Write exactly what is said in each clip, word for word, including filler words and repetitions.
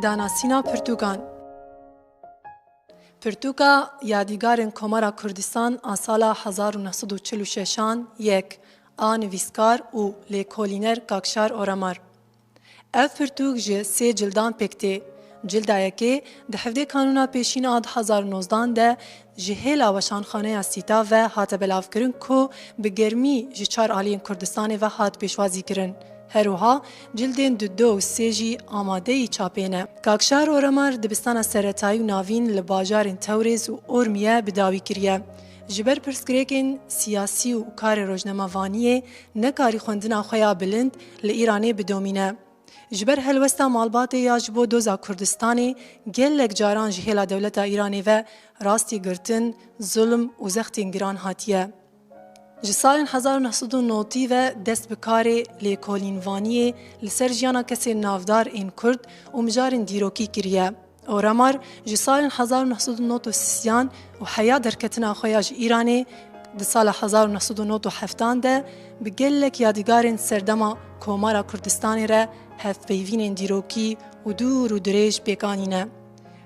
Danasîna pirtûkan. Pirtûka Yadîgarên Komara Kurdistan a sala hezar û neh sed û çil û şeşan yek a nivîskar û lêkolîner Kakşar Oremar. Ev pirtûk ji sê cildan pêk tê. Cilda yekê di hevdê Kanûna Pêşîn a du hezar û nozdan de ji hêla weşanxaneya Sîta ve hate belavkirin ku bi germî ji çar aliyên Kurdistanê ve hat pêşwazîkirin. Her wiha cildên dudu û sê jî amadeyî çapê ne. Kakşar Oremar dibistana seretayî û navîn li bajarên Tewrêz û Ormiye bi dawî kiriye. Ji ber pirsgirêkên siyasî û karê rojnamevaniyê nekarî xwendina xwe ya bilind li Îranê bidomîne. Ji ber helwesta malbatê ya ji bo doza Kurdistanê gelek caran ji hêla dewleta Îranê ve rastî girtin, zulm û zextên giran hatiye. Ji salên hezar û neh sed û notî ve dest bi karê lêkolînvaniyê li ser jiyana kesên navdar ên Kurd û mijarên dîrokî kiriye. Oremar ji salên hezar û neh sed û nod û sêyan û heya derketina xwe ya ji Îranê di sala hezar û neh sed û nod û heftan de bi gelek yadîgarên serdema Komara Kurdistanê re hevpeyvînên dîrokî û dûr û dirêj pêk anîne.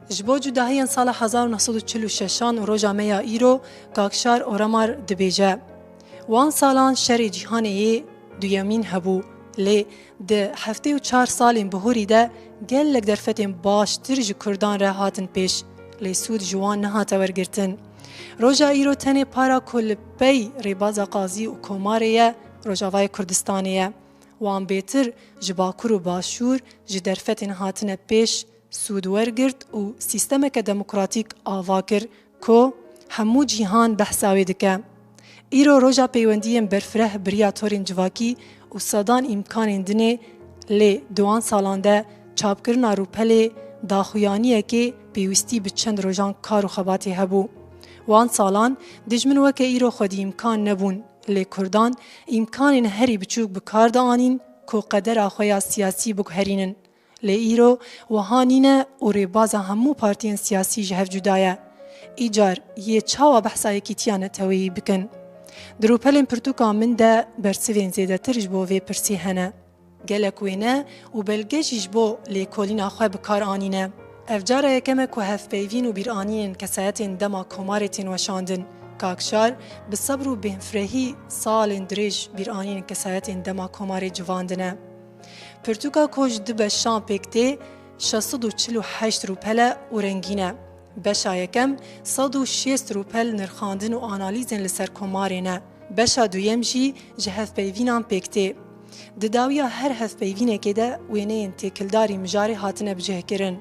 Ji bo cudahiyên sala hezar û neh sed û çil û şeşan û roja me ya îro, Kakşar Oremar dibêje, wan salan şerê cîhanê yê duyemîn hebû, lê di heftê û çar salên bihurî de gelek derfetên baştir ji Kurdan re hatin pêş, lê sûd ji wan nehate wergirtin. Roja îro tenê para ku li pey rêbaza qazî û komarê ye, Rojavayê Kurdistanê ye. Wan bêtir ji Bakur û Başûr ji derfetên hatine pêş sûd wergirt û sîstemeke demokratîk ava kir ku hemû cîhan behsa wê dike. Îro roja peywendiyên berfireh bi riya torên civakî û sedan îmkanên din ê, lê di wan salan de çapkirina rûpelê daxuyaniyekê pêwîstî bi çend rojan kar û xebatê hebû. Wan salan dijmin weke îro xwedî îmkan nebûn, lê Kurdan îmkanên herî biçûk bi kar dianîn ku qedera xwe ya siyasî biguherînin. Lê îro wiha nîne û rêbaza hemû partiyên siyasî ji hev cuda ye. Îcar yê çawa behsa yekîtiya neteweyî bikin? Di rûpelên pirtûka min de bersivên zêdetir ji bo vê pirsê hene. Gelek wêne û belge jî ji bo lêkolîna xwe bi kar anîne. Ev cara yekem e ku hevpeyvîn û bîranînên kesayetên dema komarê tên weşandin. Kakşar bi sebr û bêhfirehî salên dirêj bîranînên kesayetên dema komarê civandine. Pirtûka ku ji du beşan pêk tê, şeş sed û çil û heşt rûpel e û rengîn e. Beşa yekem sed û şêst rûpel nirxandin û analîzên li ser komarê ne. Beşa duyem jî ji hevpeyvînan pêk tê. Di dawiya her hevpeyvînekê de wêneyên têkildarî mijarê hatine bicihkirin.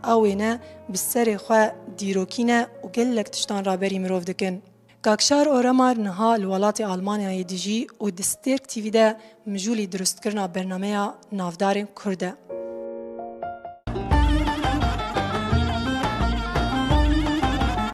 Ew wêne bi serê xwe dîrokî ne û gelek tiştan raberî mirov dikin. Kakşar Oremar niha li welatê Almanyayê dijî û di Stêrk T V de mijûlî dirustkirina bernameya navdarên Kurd e.